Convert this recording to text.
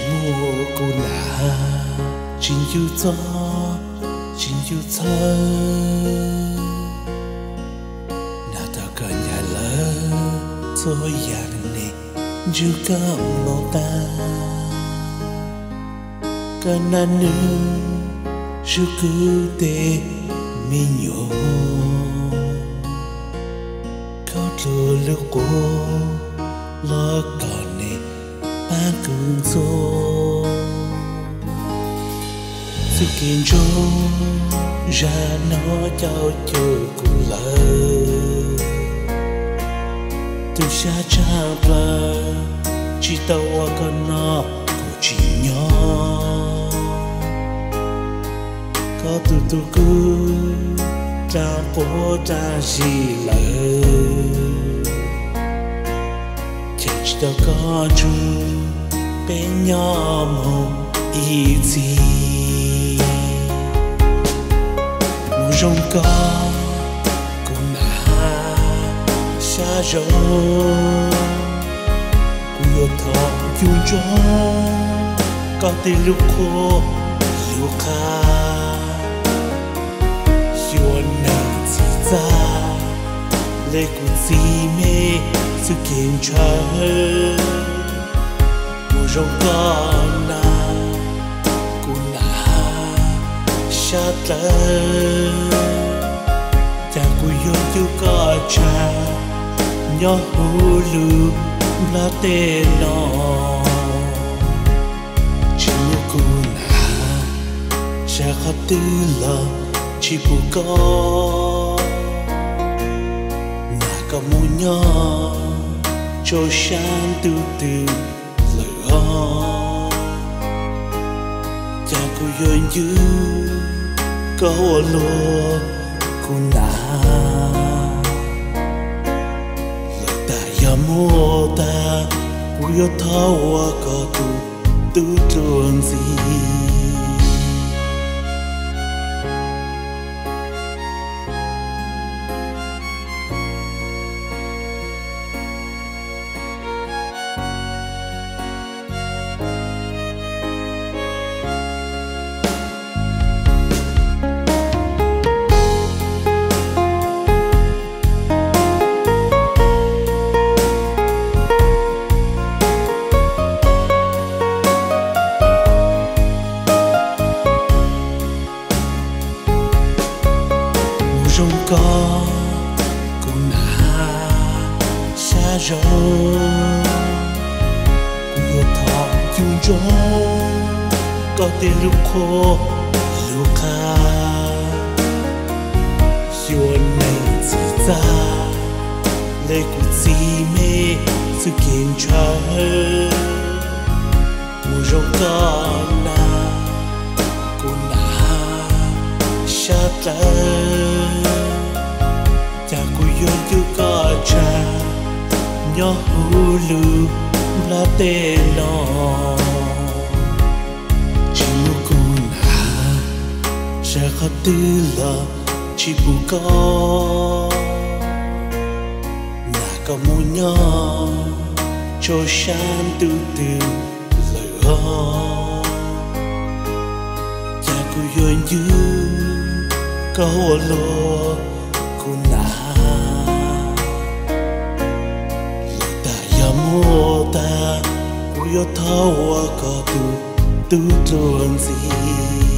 Muaj kuv nam tsis ncu txog, tsis ncu txhawj, nam tau koj ncaim lawv txhua yam ne, ntsug koj mloog tag. Koj nam nws zuj kuv tej me nyuam, khaub dluag lub qub los kom nws pab kuv ntxuag. Txuj kev ntsoov zaj no caum cuag kuv lawm, tus xyab tshaj plaws tsis tau ua koj noj kuv tsis nyob. Koj tus tub kuv dlaab quav dlaab zis lawm, ces tsis tau koj ntsug peb nyob mus ib txhis. Mus zoo koj kuv nam xya zoo, kuv yuav thov ncu ntsoov koj tej lub qhuab lub qhab. Xyuas neeg txhim txaj le kuv txiv me txuj kev ntshaw. Mus zoo koj nam kuv nam xya dlawb, cas kuv yuav ncu koj tshaj nyob huv lub nplog teb no. Tsis muaj kuv nam, sab qhov twg los tsis pum koj. Nam koj mus nyob rau sab ntuj twg lawm os, cas kuv yuav ncu koj ua luag kuv nam. Lawm tas yog muaj tas, kuv yuav thov ua koj tus tub dluag ntxiv. Mus zoo koj kuv nam xya zoo, kuv yuav thov ncu ntsoov koj tej lub qhuab lub qhab. Xyuas neeg txhim txaj le kuv txiv me txuj kev ntshaw. Mus zoo koj nam kuv nam xya dlawb, cas kuv yuav ncu koj tshaj nyob huv lub nplog teb no. Tsis muaj kuv nam, sab qhov twg los tsis pum koj. Nam koj mus nyob rau sab ntuj twg lawm os, cas kuv yuav ncu koj ua luag kuv nam. Lawm tas yog muaj tas, kuv yuav thov ua koj tus tub dluag ntxiv.